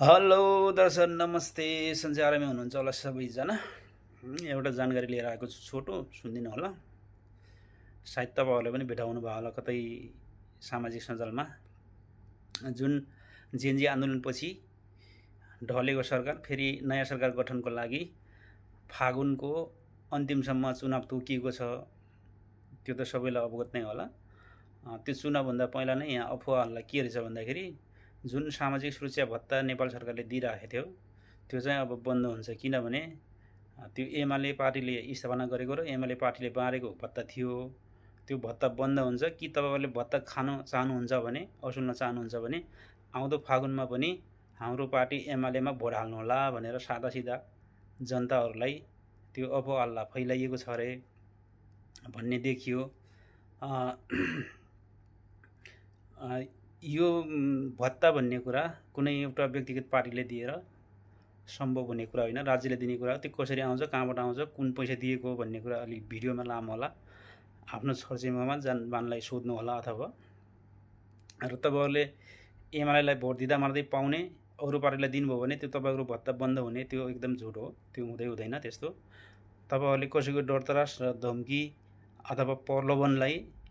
Hello दर्शक नमस्ते सन्चै आरामै हुनुहुन्छ होला सबैजना। एउटा जानकारी लिएर आएको छु, छोटो सुनिदिनु होला। सायद तपाईँहरूले पनि भेटाउनु भयो होला कतै सामाजिक सञ्जालमा। जुन जेएनजी आन्दोलनपछि ढलेको सरकार फेरि नयाँ सरकार गठनको लागि फागुनको अन्तिमसम्म चुनाव तोकिएको छ। त्यो त सबैलाई अवगत नै होला। त्यो चुनावभन्दा पहिला नै यहाँ अफवाहहरूलाई के रहेछ भन्दाखेरि जुन सामाजिक सुरक्षा भत्ता नेपाल सरकारले दिइराखेको थियो त्यो चाहिँ अब बन्द हुन्छ, किनभने त्यो एमाले पार्टीले स्थापना गरेको र एमाले पार्टीले बाँडेको भत्ता थियो। त्यो भत्ता बन्द हुन्छ कि तपाईँहरूले भत्ता खान चाहनुहुन्छ भने, असुल्न चाहनुहुन्छ भने आउँदो फागुनमा पनि हाम्रो पार्टी एमालेमा भोट हाल्नुहोला भनेर सादासिधा जनताहरूलाई त्यो अफवाहलाई फैलाइएको छ अरे भन्ने देखियो। यो भत्ता भन्ने कुरा कुनै एउटा व्यक्तिगत पार्टीले दिएर सम्भव हुने कुरा होइन, राज्यले दिने कुरा। त्यो कसरी आउँछ, कहाँबाट आउँछ, कुन पैसा दिएको भन्ने कुरा अलिक भिडियोमा लामो होला, आफ्नो छरछिमेकमा जानबानलाई सोध्नु होला। अथवा र तपाईँहरूले एमालेलाई भोट दिँदा मात्रै पाउने, अरू पार्टीलाई दिनुभयो भने त्यो तपाईँको भत्ता बन्द हुने, त्यो एकदम झुट हो। त्यो हुँदैन त्यस्तो। तपाईँहरूले कसैको डरतरास र धम्की अथवा प्रलोभनलाई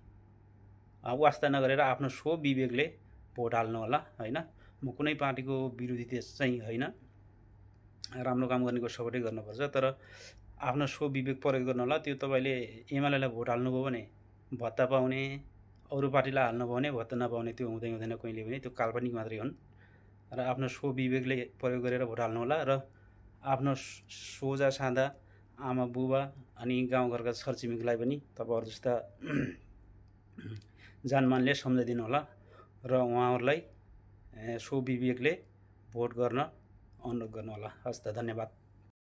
वास्ता नगरेर आफ्नो स्वविवेकले भोट हाल्नु होला, होइन। म कुनै पार्टीको विरोधी चाहिँ होइन, राम्रो काम गर्नेको सपोर्टै गर्नुपर्छ, तर आफ्नो स्वविवेक प्रयोग गर्नु होला। त्यो तपाईँले एमालेलाई भोट हाल्नुभयो भने भत्ता पाउने, अरू पार्टीलाई हाल्नुभयो भने भत्ता नपाउने, त्यो हुँदैन कहिले पनि। त्यो काल्पनिक मात्रै हुन्। र आफ्नो स्वविवेकले प्रयोग गरेर भोट हाल्नु होला। र आफ्नो सोझा सादा आमा बुबा अनि गाउँघरका छरछिमेकीलाई पनि तपाईँहरू जस्ता जानमानले सम्झाइदिनु होला र उहाँहरूलाई स्वविवेकले भोट गर्न अनुरोध गर्नु होला। हस् त, धन्यवाद।